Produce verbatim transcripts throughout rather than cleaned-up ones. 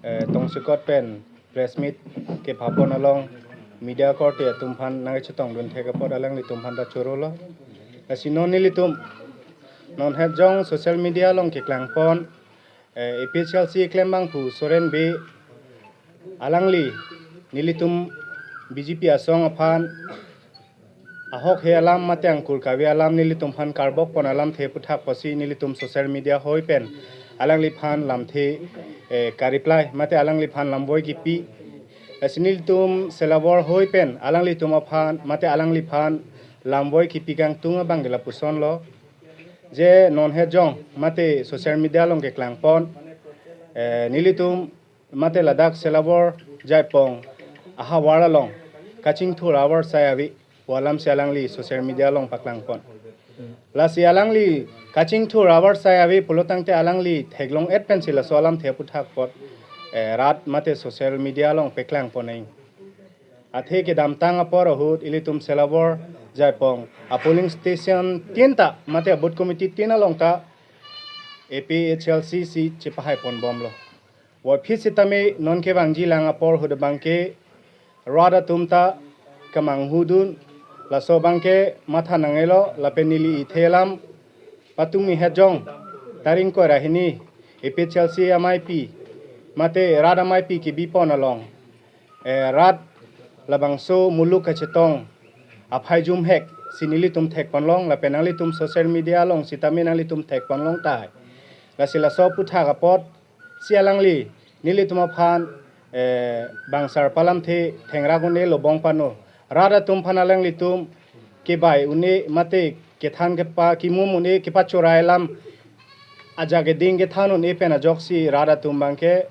Eh, tongsekot pen press meet kepapon along media korte atum aphan nangchetongdun thek apot alanglitum aphan ta chorolo. Lasi non nelitum non het jong social media along keklangpon, eh, A P H L C klembangphu Soren Bey alangli nelitum B J P asong aphan ahok he alam mate angkur kave alam nelitum aphan karbokpon alamthe aputhak apotsi nelitum social media hoi pen alangliphan lamthe, eh, kareply mate alangliphan lamvoi kipi. Lasi nelitum Selabor hoi pen alanglitum aphan mate alangliphan lamvoi kipi kangtung abang ke lapusonlo. Je non het jong mate social media along keklangpon, eh, nelitum mate ladak Selabor Jaipong ahavar along kachingthur avarsai ave pu alamsi alangli social media along paklangpon. Lasi alangli kachingthur avarsai ave pulo tangte alangli theklong-et pensi laso alamthe aputhak apot, eh, rat mate social media along peklangpon nang. Athe kedamtang apor ahut ilitum Selabor Jaipong a polling station tin ta mate a booth committee tin along ta A P H L C si chepahaiponbomlo. Puvoiphit sitame non kevangji lang apor ahut abangke rat atum ta kemanghudun, laso abangke matha nangelo lapen neli ithe alam patumi het jong tarik ingkoi ra hini A P H L C ameipi mate rat ameipi kebipon along, eh, rat labangso muluk kachetong aphai jumhek si nelitum thekponlong lapen nanglitum social media along sitame nanglitum thekponlong tahai. Lasi laso aputhak apotsi alangli nelitum aphan, eh, bangsar palamthe thengrak un-e lobong pano. Rat atum aphan alanglitum kebai un-e mate kethan kepa kimum un-e kepachorai alam ajak eding kethan un-e pen ajoksi rat atum abangke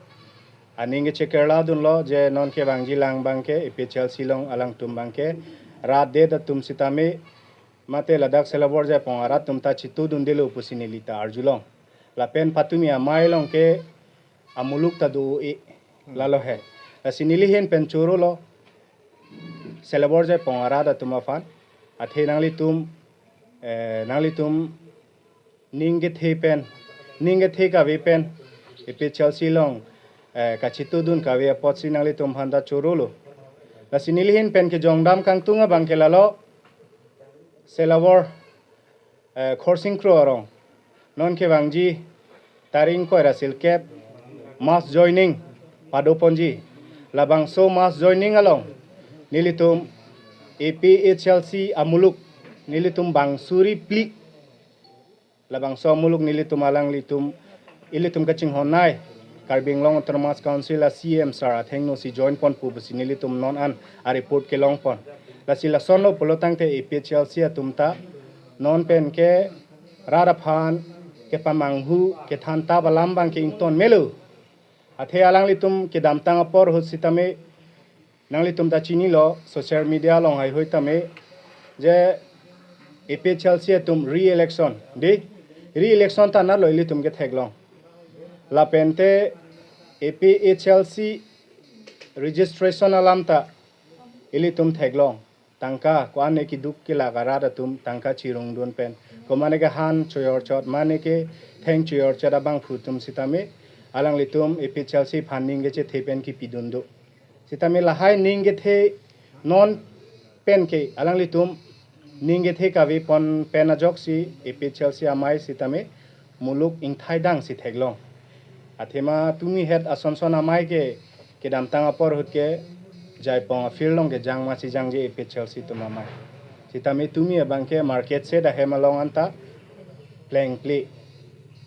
aning kechekerla dunlo je non kevangji lang abangke A P H L C along alangtum abangke rat det atum sitame mate ladak Selabor Jaipong arat atum ta chitudundelo pusi neli ta arjulong. Lapen patumi amei along ke amuluk ta do-e lalo he. Lasi neli ahin pen chorolo Selabor Jaipong arat atum aphan. Athe nanglitum, eh, nanglitum ning kethe pen, ning kethe kave pen A P H L C along, eh, kachitudun kave apotsi nanglitum aphan ta chorolo. Lasi neli ahin pen kejongdam kangtung abangke lalo Selabor, eh, Khorsing Kro arong non kevangji tarik ingkoi ra sirkep mass joining padoponji. Labangso mass joining along nelitum A P H L C amuluk nelitum bang suri phli. Labangso amuluk nelitum alanglitum ilitum kachinghon nai Karbi Anglong Autonomous Council a C E M sir athengno si join ponpo pusi nelitum non an a report kelongpon. Lasi lasonlo pulo tangte A P H L C atum ta non pen ke rat aphan kepamanghu kethan tap alam abangke ington melo. Athe alanglitum kedamtang apor ahut sitame nanglitum ta chinilo social media along haihui tame je A P H L C atum re-election, de, re-election ta natlo ilitum ketheklong. Lapente A P H L C registration alam ta ilitum theklong. Tangka ko-an ne keduk kelak arat atum tangka chirungdun pen, ko-an ne ke han choyorchot, ko-an ne ke theng choyorchot abangphu atum sitame alanglitum A P H L C aphan ning kechethe pen kipidun do. Sitame lahai ning kethe non pen ke alanglitum ning kethe kavepon pen ajoksi A P H L C amei sitame muluk ingthaidang si theklong. Athema tumi het asonson amei ke kedamtang apor ahut ke Jaipong a field along kejang masi jangje A P H L C atum amei. Sitame tumi abangke market shed ahem along anta plengple.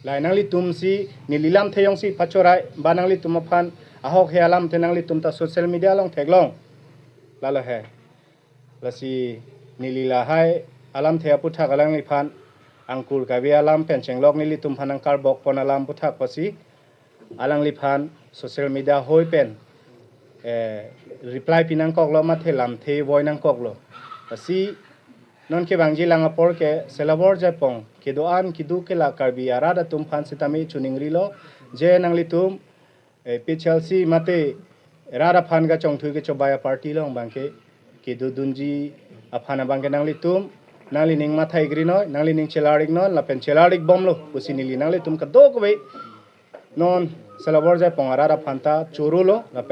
Lahai nanglitum si neli lamthe jongsi pachorai ba nanglitum aphan ahok he alamthe nanglitum ta social media along theklong. Lalo he. Lasi neli lahai alamthe aputhak alangliphan angkur kave alam pen chenglok nelitum aphan nangkarbokpon alam aputhak apotsi alangliphan social media hoi pen, eh, reply pinangkoklo mathe lamthe voi nangkoklo. Lasi non kevangji lang apor ke Selabor Jaipong kedo-an keduk kelak Karbi arat atum aphan sitame choningrilo je nanglitum A P H L C mate rat aphan kachongthui kechobei a party along abangke kedodunji aphan abangke nanglitum nanglining mathai grinoi, nanglining chelar-iknon lapen chelar-ikbomlo pusi neli nanglitum kadokave non Selaborjai pong arat aphanta choro lo lapen